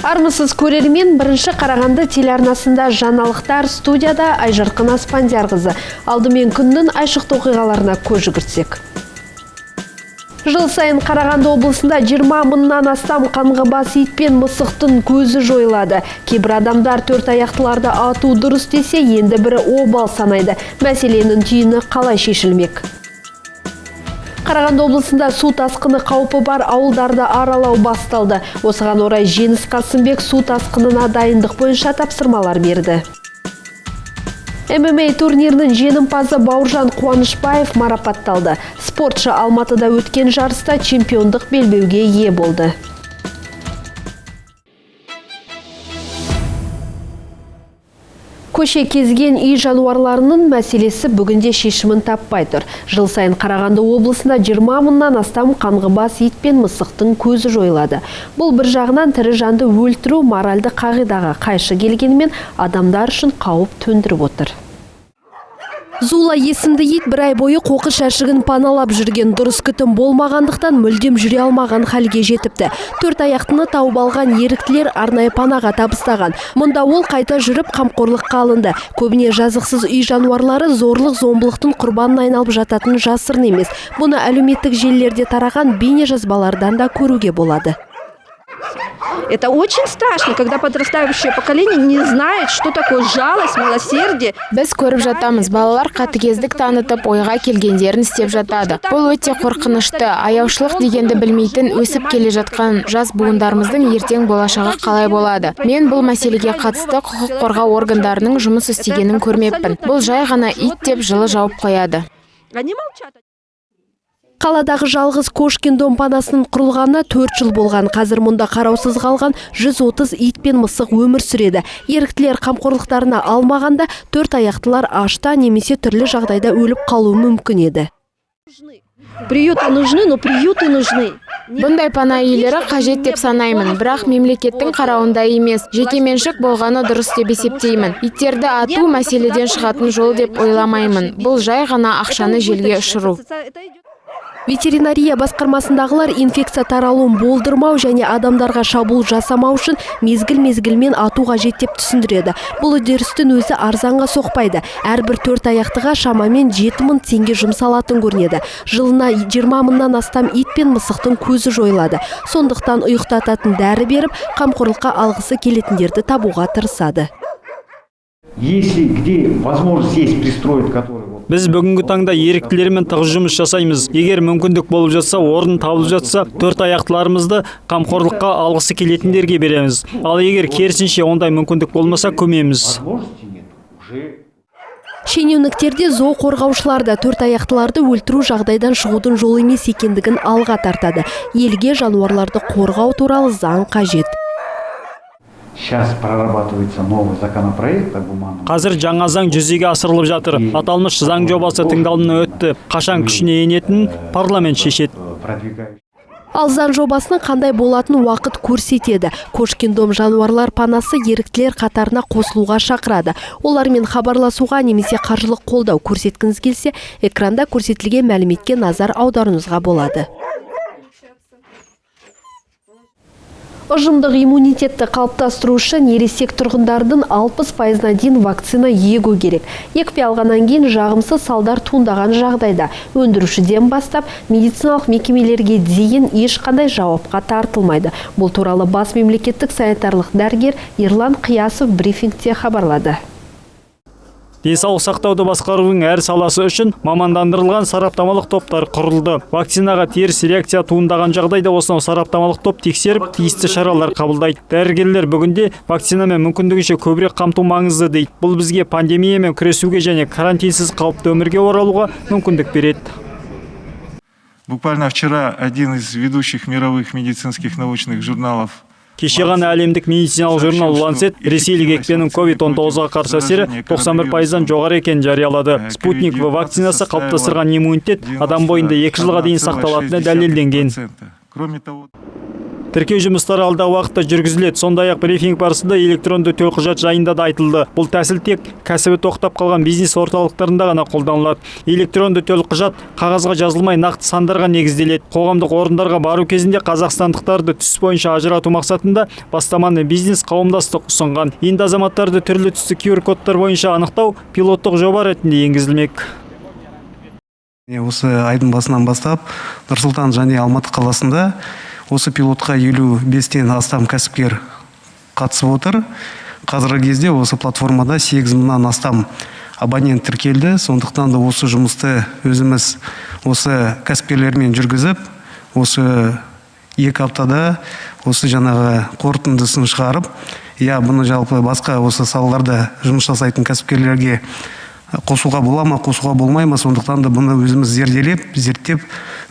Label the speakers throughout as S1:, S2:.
S1: Армысыз, көрермен! Бірінші Қарағанды телеарнасында жаңалықтар, студияда Айжарқын Аспандиярқызы. Алдымен күннің айшықты оқиғаларына көз жүгіртсек. Жыл сайын Қарағанды облысында 20 мыңнан астам қаңғыбас ит пен мысықтың көзі жойылады. Кейбір адамдар төрт аяқтыларды ату дұрыс десе, енді бірі обал санайды. Мәселенің түйіні қалай шешілмек? Қарағанды облысында су тасқыны қаупі бар ауылдарды аралау басталды. Осыған орай Жеңіс Қасымбек су тасқынына дайындық бойынша тапсырмалар берді. ММА турнирінің жеңімпазы Бауыржан Қуанышбаев марапатталды. Спортшы Алматыда өткен жарыста чемпиондық белбеуге ие болды. Көше кезген үй жануарларының мәселесі бүгінде шешімін таппай тұр. Жыл сайын Қарағанды облысында 20 мыңнан астам қаңғыбас ит пен мысықтың көзі жойылады. Бұл бір жағынан тірі жанды өлтіру моральды қағидаға қайшы келгенімен, адамдар үшін қауіп төндіріп отыр. Зула есімді ит бір ай бойы қоқыс жәшігін паналап жүрген. Дұрыс күтім болмағандықтан, мүлдем жүре алмаған халге жетіпті. Төрт аяқтыны тауып алған еріктілер арнайы панаға табыстаған. Мұнда ол қайта жүріп, қамқорлыққа алынды. Көбіне жазықсыз үй жануарлары зорлық зомбылықтың құрбанына айналып жататыны жасырын емес. Бұны әлеуметтік желілерде тараған бейне жазбалардан да көруге болады.
S2: Это очень страшно, когда подрастающее поколение не знает, что такое жалость, милосердие.
S3: Біз көріп жатамыз, балалар қатыгездік танытып, ойға келгендерін істеп жатады. Бұл өте қорқынышты. Аяушылық дегенді білмейтін өсіп келе жатқан жас буындарымыздың ертең болашағы қалай болады? Мен бұл мәселеге қатысты құқық қорғау органдарының жұмыс істегенін көрмеппін. Бұл жай ғана ит деп жылы жауып қояды.
S2: Они молчат.
S1: Қаладағы жалғыз Кошкин дом панасының құрылғанына 4 жыл болған. Қазір мұнда қараусыз қалған 130 ит пен мысық өмір сүреді. Еріктілер қамқорлықтарына алмағанда, төрт аяқтылар ашта немесе түрлі жағдайда өліп қалуы мүмкін еді.
S2: Приюты нужны, но приюты нужны.
S3: Бұндай пана үйлері қажет деп санаймын, бірақ мемлекеттің қарауында емес, жекеменшік болғаны дұрыс деп есептеймін. Иттерді ату мәселеден шығатын жол деп ойламаймын. Бұл жай ғана ақшаны желге ұшыру.
S1: Ветеринария басқармасындағылар инфекция таралуын болдырмау және адамдарға шабуыл жасамау үшін мезгіл-мезгілмен ату қажет деп түсіндіреді. Бұл үдерістің өзі арзанға соқпайды. Әрбір төрт аяқтыға шамамен 7000 теңге жұмсалатын көрінеді. Жылына 20 мыңнан астам ит пен мысықтың көзі жойылады. Сондықтан ұйықтататын дәрі беріп, қамқорлыққа алғысы келетіндерді табуға тырысады.
S4: Если где возможность есть пристроить, который вот
S5: Біз бүгінгі таңда еріктілермен тығыз жұмыс жасаймыз. Егер мүмкіндік болып жатса, орын табылып жатса, төрт аяқтыларымызды қамқорлыққа алғысы келетіндерге береміз. Ал егер керісінше ондай мүмкіндік болмаса, көмеміз.
S4: Возможности нет, уже.
S1: Шенеуніктер де, зооқорғаушылар да төрт аяқтыларды өлтіру жағдайдан шығудың жолы емес екендігін алға тартады. Елге жануарларды қорғау туралы заң қажет.
S4: Сейчас прорабатывается новый законопроект о гуманном.
S5: Қазір жаңа заң жүзеге асырылып жатыр. Аталмыш заң жобасы тыңдалымнан өтті. Қашан күшіне енетінін парламент шешеді.
S4: Продвигает.
S1: Ал заң жобасының қандай болатынын уақыт көрсетеді. Кошкин дом жануарлар панасы еріктілер қатарына қосылуға шақырады. Олармен хабарласуға немесе қаржылық қолдау көрсеткіңіз келсе, экранда көрсетілген мәліметке назар аударуыңызға болады. Ұжымдық иммунитетті қалыптастыру үшін ересек тұрғындардың 60%-ына дейін вакцина егу керек. Екпе алғаннан кейін жағымсыз салдар туындаған жағдайда өндірушіден бастап медициналық мекемелерге дейін ешқандай жауапқа тартылмайды. Бұл туралы бас мемлекеттік санитарлық дәрігер Ерлан Қиясов брифингте хабарлады.
S5: Денсаулық сақтауды басқарудың әр саласы үшін мамандандырылған сараптамалық топтар құрылды. Вакцинаға теріс реакция туындаған жағдайда осынау сараптамалық топ тексеріп, тиісті шаралар қабылдайды. Дәрігерлер бүгінде вакцинамен мүмкіндігінше көбірек қамту маңызды дейді. Бұл бізге пандемиямен күресуге және карантинсіз қалыпты өмірге оралуға мүмкіндік береді.
S6: Буквально вчера один из ведущих мировых медицинских научных журналов
S5: Кеше ғана әлемдік медициналық журнал Lancet ресейлік екпенің COVID-19-ға қарсы әсері 91%-дан жоғары екенін жариялады. Спутник В вакцинасы қалыптастырған иммунитет адам бойында 2 жылға дейін сақталатыны дәлелденген.
S6: Кроме того,
S5: Тіркеу жұмыстары алдағы уақытта жүргізіледі. Сондай-ақ брифинг барысында электронды төлқұжат жайында да айтылды. Бұл тәсіл тек кәсібі тоқтап қалған бизнес орталықтарында ғана қолданылады. Электронды төлқұжат қағазға жазылмай, нақты сандарға негізделеді. Қоғамдық орындарға бару кезінде қазақстандықтарды түс бойынша ажырату мақсатында бастаманы бизнес қауымдастық ұсынған. Енді азаматтарды түрлі түсті QR кодтар бойынша анықтау пилоттық жоба ретінде енгізілмек.
S7: Осы айдың басынан бастап Нұр-Сұлтан және Алматы қаласында осы пилотқа 55-тен астам кәсіпкер қатысып отыр. Қазіргі кезде осы платформада 8 мыңнан астам абонент тіркелді. Сондықтан да осы жұмысты өзіміз осы кәсіпкерлермен жүргізіп, осы 2 аптада осы жаңағы қорытындысын шығарып, бұны жалпы басқа осы салаларда жұмыс жасайтын кәсіпкерлерге қосуға бола ма, қосуға болмай ма, сондықтан да бұны өзіміз зерделеп, зерттеп,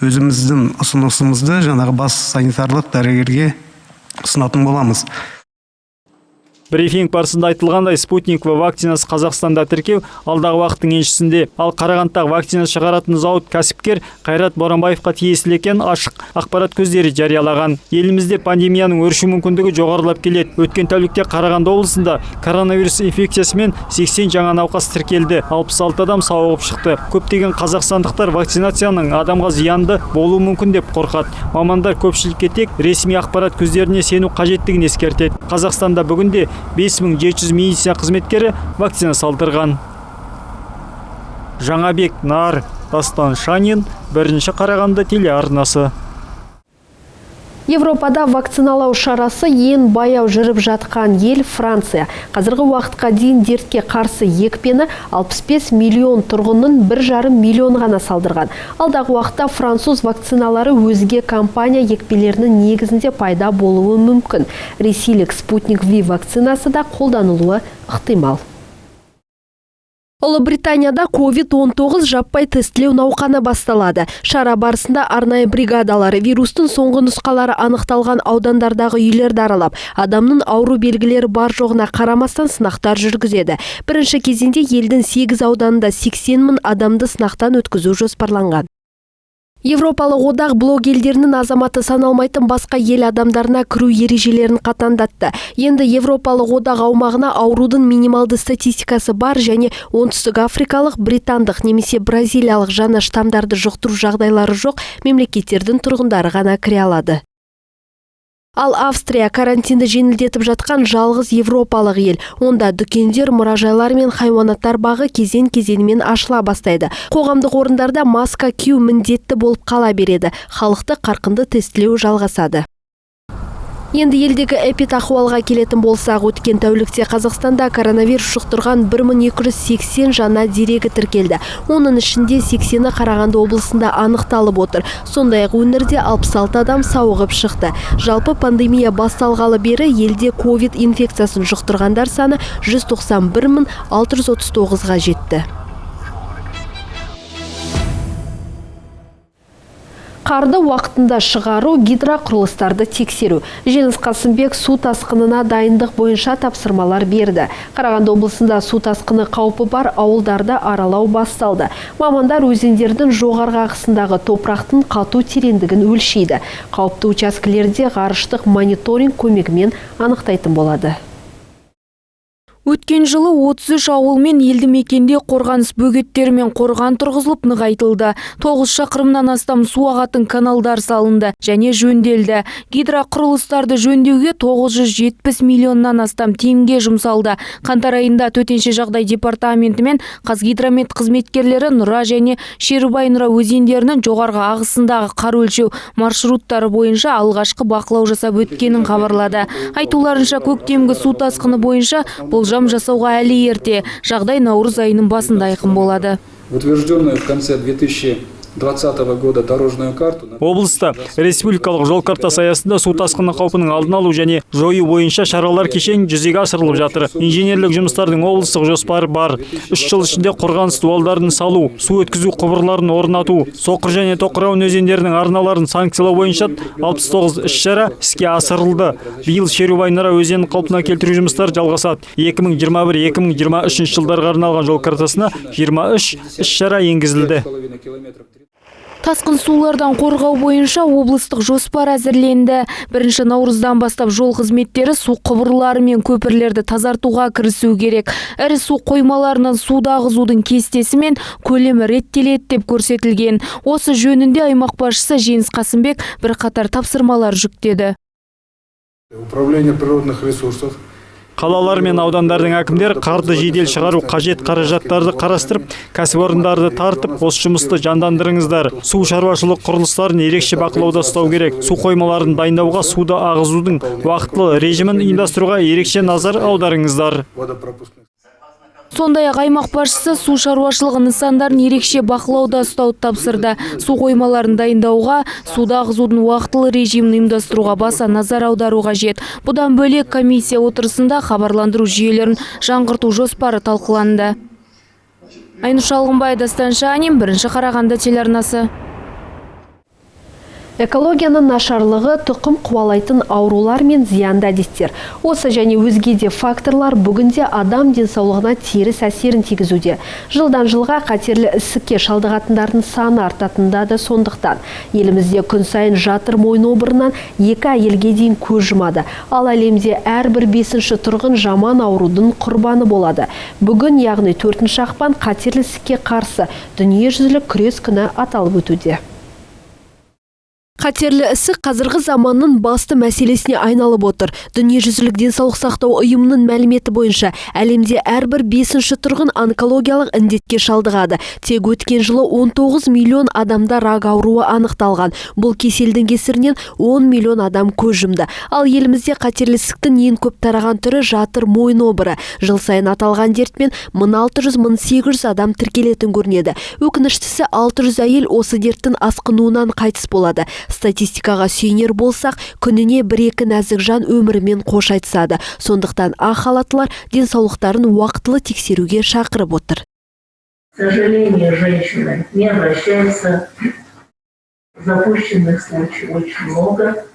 S7: өзіміздің ұсынысымызды жаңағы бас санитарлық дәрігерге ұсынатын боламыз.
S5: Брифинг барысында айтылғандай, Спутник В вакцинасы Қазақстанда тіркеу алдағы уақыттың еншісінде. Ал Қарағандыдағы вакцина шығаратын зауыт кәсіпкер Қайрат Боранбаевқа тиесілі екенін ашық ақпарат көздері жариялаған. Елімізде пандемияның өршу мүмкіндігі жоғарылап келеді. Өткен тәулікте Қарағанды облысында коронавирус инфекциясымен 80 жаңа науқас тіркелді. 66 адам сауығып шықты. Көптеген қазақстандықтар вакцинацияның адамға зиянды болуы мүмкін деп қорқады. Мамандар көпшілікке тек ресми ақпарат көздеріне сену қажеттігін ескертеді. Қазақстанда бүгінде 5700 медицина қызметкері вакцина салдырған. Жаңабек Нар, Дастан Шанин, Бірінші Қарағанды телеарнасы.
S1: Европада вакциналау шарасы ең баяу жүріп жатқан ел Франция. Қазіргі уақытқа дейін дертке қарсы екпені 65 миллион тұрғынның 1,5 миллион ғана салдырған. Алдағы уақытта француз вакциналары өзге компания екпелерінің негізінде пайда болуы мүмкін. Ресейлік Спутник V вакцинасы да қолданылуы ықтимал. Ұлыбританияда COVID-19 жаппай тестілеу науқаны басталады. Шара барысында арнайы бригадалар вирустың соңғы нұсқалары анықталған аудандардағы үйлерді аралап, адамның ауру белгілері бар жоғына қарамастан сынақтар жүргізеді. Бірінші кезеңде елдің 8 ауданында 80 мың адамды сынақтан өткізу жоспарланған. Европалық одақ блок елдерінің азаматы саналмайтын басқа ел адамдарына кіру ережелерін қатаңдатты. Енді Европалық одақ аумағына аурудың минималды статистикасы бар және оңтүстік африкалық, британдық немесе бразилиялық жаңа штамдарды жұқтыру жағдайлары жоқ мемлекеттердің тұрғындары ғана кіре алады. Ал Австрия карантинді жеңілдетіп жатқан жалғыз европалық ел. Онда дүкендер, мұражайлар мен хайуанаттар бағы кезең-кезеңімен ашыла бастайды. Қоғамдық орындарда маска кию міндетті болып қала береді. Халықты қарқынды тестілеу жалғасады. Енді елдегі эпидахуалға келетін болсақ, өткен тәулікте Қазақстанда коронавирус жұқтырған 1280 жаңа дерегі тіркелді. Оның ішінде 80-і Қарағанды облысында анықталып отыр. Сондай-ақ өңірде 66 адам сауығып шықты. Жалпы пандемия басталғалы бері елде ковид инфекциясын жұқтырғандар саны 191 639-ға жетті. Қарды уақытында шығару, гидроқұрылыстарды тексеру. Жеңіс Қасымбек су тасқынына дайындық бойынша тапсырмалар берді. Қарағанды облысында су тасқыны қаупі бар ауылдарды аралау басталды. Мамандар өзендердің жоғарғы ағысындағы топырақтың қату тереңдігін өлшейді. Қауіпті учаскелерде ғарыштық мониторинг көмегімен анықтайтын болады.
S8: Өткен жылы 33 ауыл мен елді мекенде қорғаныс бөгеттері мен қорған тұрғызылып нығайтылды. 9 шақырымнан астам су ағатын каналдар салынды және жөнделді. Гидроқұрылыстарды жөндеуге 970 миллионнан астам теңге жұмсалды. Қаңтар айында төтенше жағдай департаменті мен Қазгидромет қызметкерлері Нұра және Шерубай Нұра өзендерінің жоғарғы ағысындағы қар өлшеу маршруттары бойынша алғашқы бақылау жасап өткенін хабарлады. Айтуларынша, көктемгі су тасқыны бойынша болжам жасауға әлі ерте. Жағдай наурыз айының басында айқын болады.
S9: Утвержденную в конце 2020 года дорожную карту.
S5: Облыста республикалық жол картасы аясында су тасқыны қаупінің алдын алу және жою бойынша шаралар кешені жүзеге асырылып жатыр. Инженерлік жұмыстардың облыстық жоспары бар. 3 жыл ішінде қорғаныс дуалдарын салу, су өткізу құбырларын орнату, Соқыр және Тоқырауын өзендерінің арналарын санкциялау бойынша 69 іс-шара іске асырылды. Биыл Шерубай Нұра өзенін қалпына келтіру жұмыстары жалғасады. 2021-2023 жылдарға арналған жол картасына 23 іс-шара енгізілді.
S8: Тасқын сулардан қорғау бойынша облыстық жоспар әзірленді. 1 наурыздан бастап жол қызметтері су құбырлары мен көпірлерді тазартуға кірісу керек. Ірі су қоймаларынан суды ағызудың кестесі мен көлемі реттеледі деп көрсетілген. Осы жөнінде аймақ басшысы Жеңіс Қасымбек бірқатар тапсырмалар жүктеді.
S9: Управление природных ресурсов.
S5: Қалалар мен аудандардың әкімдері қарды жедел шығару қажет қаражаттарды қарастырып, кәсіпорындарды тартып, осы жұмысты жандандырыңыздар. Су шаруашылық құрылыстарын ерекше бақылауда ұстау керек. Су қоймаларын дайындауға, суды ағызудың уақытылы режимін ұйымдастыруға ерекше назар аударыңыздар.
S9: Водопропускных.
S8: Сондай-ақ аймақ басшысы су шаруашылығы нысандарын ерекше бақылауда ұстауды тапсырды. Су қоймаларын дайындауға, суды ағызудың уақытылы режимін ұйымдастыруға баса назар аудару қажет. Бұдан бөлек, комиссия отырысында хабарландыру жүйелерін жаңғырту жоспары талқыланды. Айнұр Шалғымбай, Дастан Шанин, Бірінші Қарағанды телеарнасы.
S1: Экологияның нашарлығы, тұқым қуалайтын аурулар мен зиянды әдеттер. Осы және өзге де факторлар бүгінде адам денсаулығына теріс әсерін тигізуде. Жылдан жылға қатерлі ісікке шалдығатындардың саны артатында да сондықтан. Елімізде күн сайын жатыр мойын обырынан екі әйелге дейін көз жұмады. Ал әлемде әрбір бесінші тұрғын жаман аурудың құрбаны болады. Бүгін, яғни 4 ақпан, қатерлі ісікке қарсы дүниежүзілік күрес күні аталып өтуде. Қатерлі ісік қазіргі заманның басты мәселесіне айналып отыр. Дүниежүзілік денсаулық сақтау ұйымының мәліметі бойынша, әлемде әрбір бесінші тұрғын онкологиялық індетке шалдығады. Тек өткен жылы 19 миллион адамда рак ауруы анықталған. Бұл кеселдің кесірінен 10 миллион адам көз жұмды. Ал елімізде қатерлі ісіктің ең көп тараған түрі – жатыр мойын обыры. Жыл сайын аталған дертпен 1600-1800 адам тіркелетін көрінеді. Өкініштісі, 600 әйел осы дерттің асқынуынан қайтыс болады. Статистикаға сүйенер болсақ, күніне бір-екі нәзік жан өмірімен қош айтысады. Сондықтан ақ халаттылар денсаулықтарын уақытылы тексеруге шақырып отыр.
S10: К сожалению, женщины не обращаются. Запущенных случаев очень много.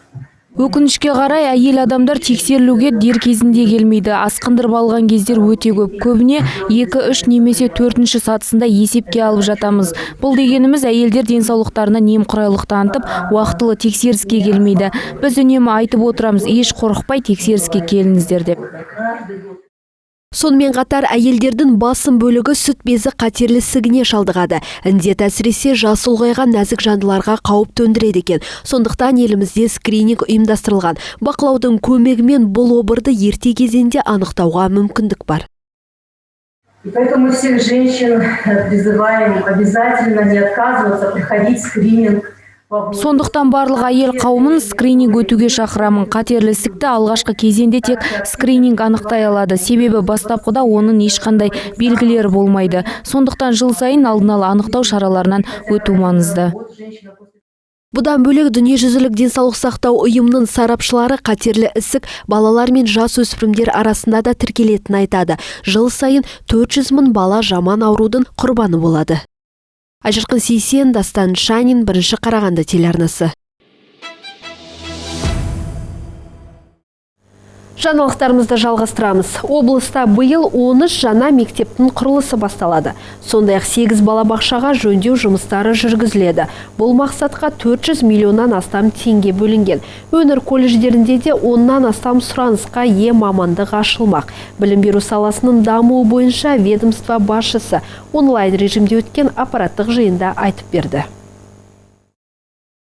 S8: Өкінішке қарай, әйел адамдар тексерілуге дер кезінде келмейді. Асқындырып алған кездер өте көп. Көбіне 2, 3 немесе төртінші сатысында есепке алып жатамыз. Бұл дегеніміз, әйелдер денсаулықтарына немқұрайлық танытып, уақытылы тексеріске келмейді. Біз үнемі айтып отырамыз, еш қорықпай тексеріске келіңіздер деп.
S1: Сонымен қатар әйелдердің басым бөлігі сүт безі қатерлі ісігіне шалдығады. Індет әсіресе жасы ұлғайған нәзік жандыларға қауіп төндіреді екен. Сондықтан елімізде скрининг ұйымдастырылған. Бақылаудың көмегімен бұл обырды ерте кезеңде анықтауға мүмкіндік бар.
S10: И поэтому всех женщин призываем обязательно не отказываться, проходить скрининг.
S8: Сондықтан барлық әйел қауымын скрининг өтуге шақырамын. Қатерлі ісікті алғашқы кезеңде тек скрининг анықтай алады. Себебі бастапқыда оның ешқандай белгілері болмайды. Сондықтан жыл сайын алдын ала анықтау шараларынан өту маңызды.
S1: Бұдан бөлек, Дүниежүзілік денсаулық сақтау ұйымының сарапшылары қатерлі ісік балалар мен жасөспірімдер арасында да тіркелетінін айтады. Жыл сайын 400 мың бала жаман аурудың құрбаны болады. Айжарқын Сейсен, Дастан Шанин, Бірінші Қарағанды телеарнасы. Жаңалықтарымызды жалғастырамыз. Облыста биыл 13 жаңа мектептің құрылысы басталады. Сондай-ақ 8 балабақшаға жөндеу жұмыстары жүргізіледі. Бұл мақсатқа 400 миллионнан астам теңге бөлінген. Өңір колледждерінде де 10-нан астам сұранысқа ие мамандық ашылмақ. Білім беру саласының дамуы бойынша ведомство басшысы онлайн режимде өткен аппараттық жиында айтып берді.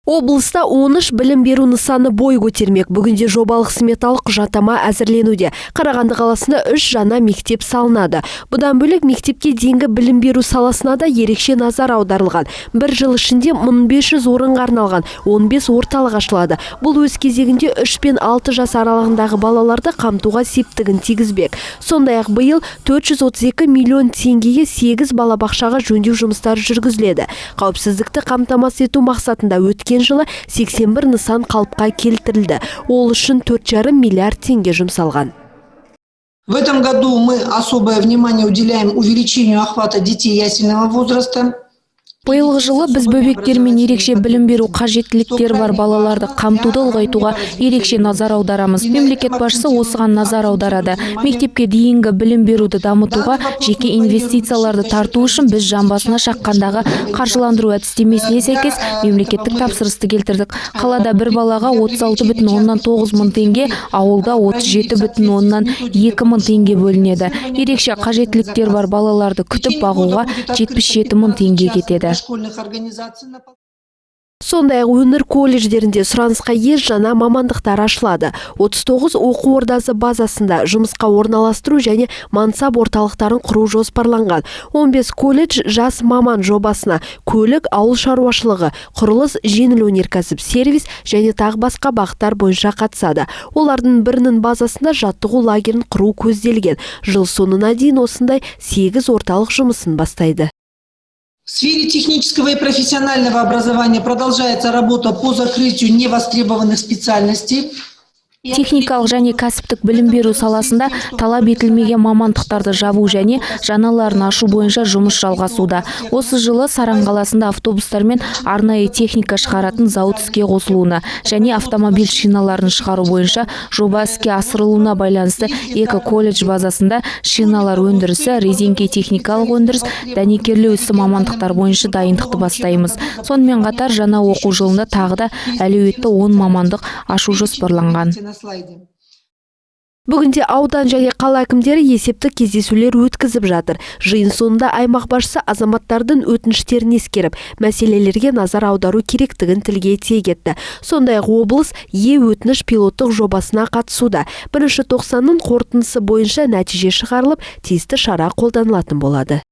S1: Облыста 13 білім беру нысаны бой көтермек. Бүгінде жобалық сметалық құжаттама әзірленуде. Қарағанды қаласында үш жаңа мектеп салынады. Бұдан бөлек, мектепке дейінгі білім беру саласына да ерекше назар аударылған. Бір жыл ішінде 1500 орынға арналған 15 орталық ашылады. Бұл өз кезегінде 3 пен 6 жас аралығындағы балаларды қамтуға септігін тигізбек. Сондай-ақ биыл 432 миллион теңгеге 8 балабақшаға жөндеу жұмыстары жүргізіледі. Қауіпсіздікті қамтамасыз ету мақсатында өткен жылы 81 нысан қалыпқа келтірілді. Ол үшін 4,5 миллиард теңге жұмсалған.
S11: В этом году мы особое внимание уделяем увеличению охвата детей ясельного возраста.
S8: Биылғы жылы біз бөбектер мен ерекше білім беру қажеттіліктері бар балаларды қамтуды ұлғайтуға ерекше назар аударамыз. Мемлекет басшысы осыған назар аударады. Мектепке дейінгі білім беруді дамытуға жеке инвестицияларды тарту үшін біз жан басына шаққандағы қаржыландыру әдістемесіне сәйкес мемлекеттік тапсырысты келтірдік. Қалада бір балаға 36,9 мың теңге, ауылда 37,2 мың теңге бөлінеді. Ерекше қажеттіліктер бар балаларды күтіп бағуға 77 мың теңге кетеді.
S1: Сондай-ақ өңір колледждерінде сұранысқа ие жаңа мамандықтар ашылады. 39 оқу ордасы базасында жұмысқа орналастыру және мансап орталықтарын құру жоспарланған. 15 колледж «Жас маман» жобасына көлік, ауыл шаруашылығы, құрылыс, жеңіл өнеркәсіп, сервис және тағы басқа бағыттар бойынша қатысады. Олардың бірінің базасында жаттығу лагерін құру көзделген. Жыл соңына дейін осындай 8 орталық жұмысын бастайды.
S11: В сфере технического и профессионального образования продолжается работа по закрытию невостребованных специальностей.
S8: Техникалық және кәсіптік білім беру саласында талап етілмеген мамандықтарды жабу және жаңаларын ашу бойынша жұмыс жалғасуда. Осы жылы Саран қаласында автобустар мен арнайы техника шығаратын зауыт іске қосылуына және автомобиль шиналарын шығару бойынша жоба іске асырылуына байланысты екі колледж базасында шиналар өндірісі, резеңке техникалық өндіріс, дәнекерлеу ісі мамандықтар бойынша дайындықты бастаймыз. Сонымен қатар жаңа оқу жылында тағы да әлеуетті 10 мамандық ашу жоспарланған.
S11: На слайде.
S1: Бүгінде аудан және қала әкімдері есептік кездесулер өткізіп жатыр. Жиын соңында аймақ басшысы азаматтардың өтініштерін ескеріп, мәселелерге назар аудару керектігін тілге тиек етті. Сондай-ақ облыс е-өтініш пилоттық жобасына қатысуда. Бірінші тоқсанның қорытындысы бойынша нәтиже шығарылып, тиісті шара қолданылатын болады.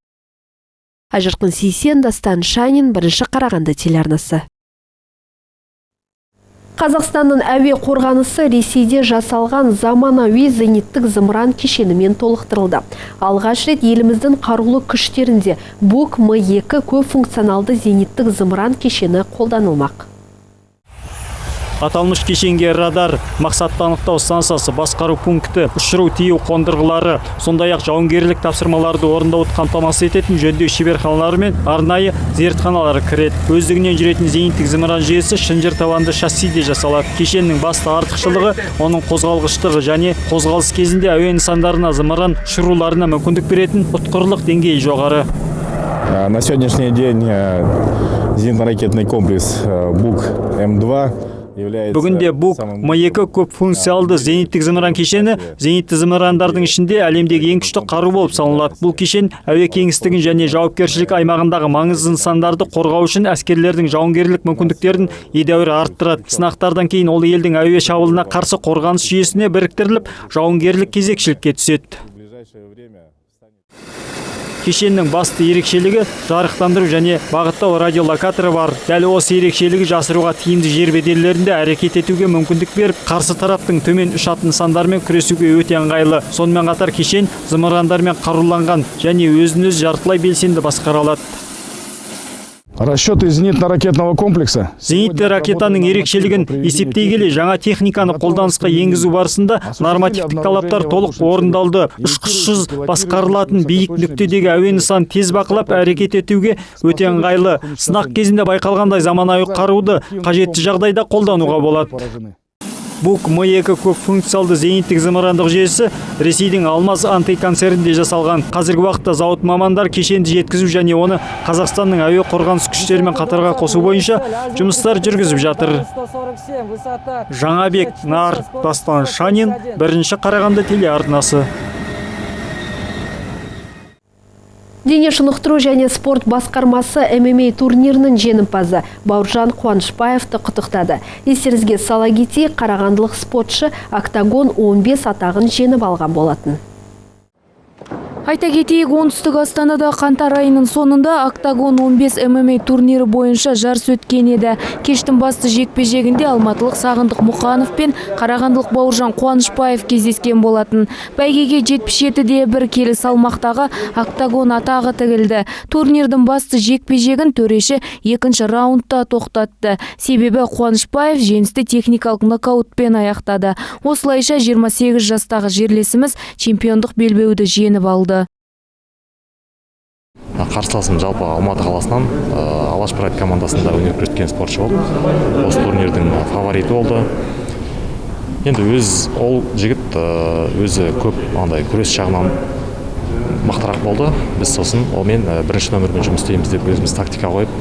S1: Айжарқын Сейсен, Дастан Шанин, Бірінші Қарағанды телеарнасы. Қазақстанның әуе қорғанысы Ресейде жасалған заманауи зениттік зымыран кешенімен толықтырылды. Алғаш рет еліміздің қарулы күштерінде Бук М2 көп функционалды зениттік зымыран кешені қолданылмақ.
S5: Аталмыш кешенге радар, мақсатты анықтау станциясы, басқару пункті, ұшыру тию қондырғылары, сондай-ақ жауынгерлік тапсырмаларды орындауды қамтамасыз ететін жөндеу шеберханалары мен арнайы зертханалары кіреді. Өздігінен жүретін зениттік зымыран жүйесі шынжыр табанды шассиде жасалады. Кешеннің басты артықшылығы оның қозғалғыштығы және қозғалыс кезінде әуе нысандарына зымыран ұшыруларына мүмкіндік беретін ұтқырлық деңгейі жоғары.
S12: На сегодняшний день зенитно-ракетный комплекс БУК-М2 является
S5: Бүгінде БУК М2 көп функциялды зениттік зымыран кешені зенитті зымырандардың ішінде әлемдегі ең күшті қару болып саналады. Бұл кешен әуе кеңістігін және жауапкершілік аймағындағы маңызды нысандарды қорғау үшін әскерлердің жауынгерлік мүмкіндіктерін едәуір арттырады. Сынақтардан кейін ол елдің әуе шабуылына қарсы қорғаныс жүйесіне біріктіріліп, жауынгерлік кезекшілікке түседі.
S12: В ближайшее время
S5: Кешеннің басты ерекшелігі жарықтандыру және бағыттау радиолокаторы бар. Дәл осы ерекшелігі жасыруға тиімді жер бедерлерінде әрекет етуге мүмкіндік беріп, қарсы тараптың төмен ұшатын нысандарымен күресуге өте ыңғайлы. Сонымен қатар кешен зымырандармен қаруланған және өзін өзі жартылай белсенді басқара алады.
S12: Расчеты зенитно-ракетного комплекса
S5: Зенитті ракетаның ерекшелігін есептей келе, жаңа техниканы қолданысқа енгізу барысында нормативтік талаптар толық орындалды. Ұшқышсыз басқарылатын биік нүктедегі әуе нысанын тез бақылап, әрекет етуге өте ыңғайлы. Сынақ кезінде байқалғандай, заманауи қаруды қажетті жағдайда қолдануға болады. БУК М2 көп функциялды зениттік зымырандық жүйесі Ресейдің Алмаз Антей концернінде жасалған. Қазіргі уақытта зауыт мамандар кешенді жеткізу және оны Қазақстанның әуе қорғаныс күштерімен қатарға қосу бойынша жұмыстар жүргізіп жатыр. Жаңабек Нар, Дастан Шанин, Бірінші Қарағанды телеарнасы.
S1: Дене шынықтыру және спорт басқармасы ММА турнирінің жеңімпазы Бауыржан Қуанышбаевты құттықтады. Естеріңізге сала кетейік, қарағандылық спортшы Октагон 15 атағын жеңіп алған болатын.
S8: Айта кетейік, оңтүстік Астанада қаңтар айының соңында Октагон 15 ММА турнирі бойынша жарыс өткен еді. Кештің басты жекпе-жегінде алматылық Сағындық Мұқанов пен қарағандылық Бауыржан Қуанышбаев кездескен болатын. Бәйгеге 77,1 келі салмақтағы Октагон атағы тігілді. Турнирдің басты жекпе-жегін төреші екінші раундта тоқтатты. Себебі Қуанышбаев жеңісті техникалық нокаутпен аяқтады. Осылайша 28 жастағы жерлесіміз чемпиондық белбеуді жеңіп алды.
S13: Қарсыласым жалпы Алматы қаласынан Алаш Прайд командасында өнер көрсеткен спортшы болды. Осы турнирдің фавориті болды. Енді өз ол жігіт өзі көп андай күрес жағынан мықтырақ болды. Біз сосын онымен бірінші нөмірмен жұмыс істейміз деп өзіміз тактика қойып,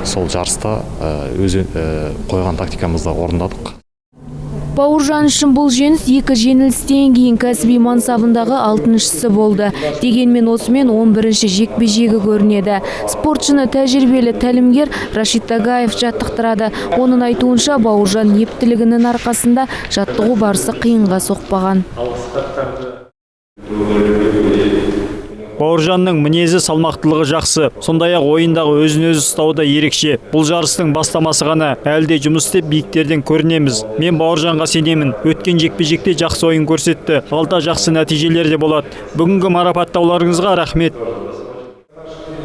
S13: сол жарыста өзі қойған тактикамызды орындадық.
S8: Бауыржан үшін бұл жеңіс екі жеңілістен кейін кәсіби мансабындағы 6-шысы болды. Дегенмен осымен 11-ші жекпе-жегі көрінеді. Спортшыны тәжірибелі тәлімгер Рашид Тагаев жаттықтырады. Оның айтуынша, Бауыржан ептілігінің арқасында жаттығу барысы қиынға соқпаған.
S5: Бауыржанның мінезі, салмақтылығы жақсы. Сондай-ақ ойындағы өзін-өзі ұстауы да ерекше. Бұл жарыстың бастамасы ғана. Әлі де жұмыс істеп биіктерден көрінеміз. Мен Бауыржанға сенемін. Өткен жекпе-жекте жақсы ойын көрсетті. Алда жақсы нәтижелер де болады. Бүгінгі марапаттауларыңызға рахмет.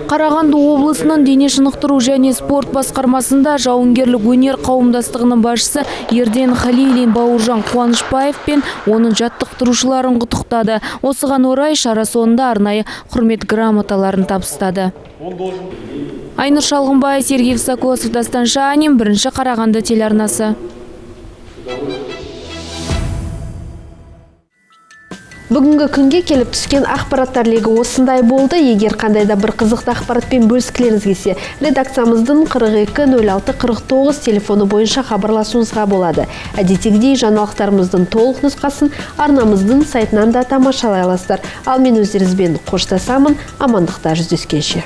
S8: Қарағанды облысының дене шынықтыру және спорт басқармасында жауынгерлік өнер қауымдастығының басшысы Ерден Халилин Бауыржан Қуанышбаев пен оның жаттықтырушыларын құттықтады. Осыған орай шара соңында арнайы құрмет грамоталарын табыстады. Айнұр Шалғынбай, Сергей Высокосов, Дастан Шанин, Бірінші Қарағанды телеарнасы.
S1: Бүгінгі күнге келіп түскен ақпараттар легі осындай болды. Егер қандай да бір қызықты ақпаратпен бөліскілеріңіз келсе, редакциямыздың 42 06 49 телефоны бойынша хабарласуыңызға болады. Әдеттегідей жаңалықтарымыздың толық нұсқасын арнамыздың сайтынан да тамашалай аласыздар. Ал мен өздеріңізбен қоштасамын. Амандықта жүздескенше.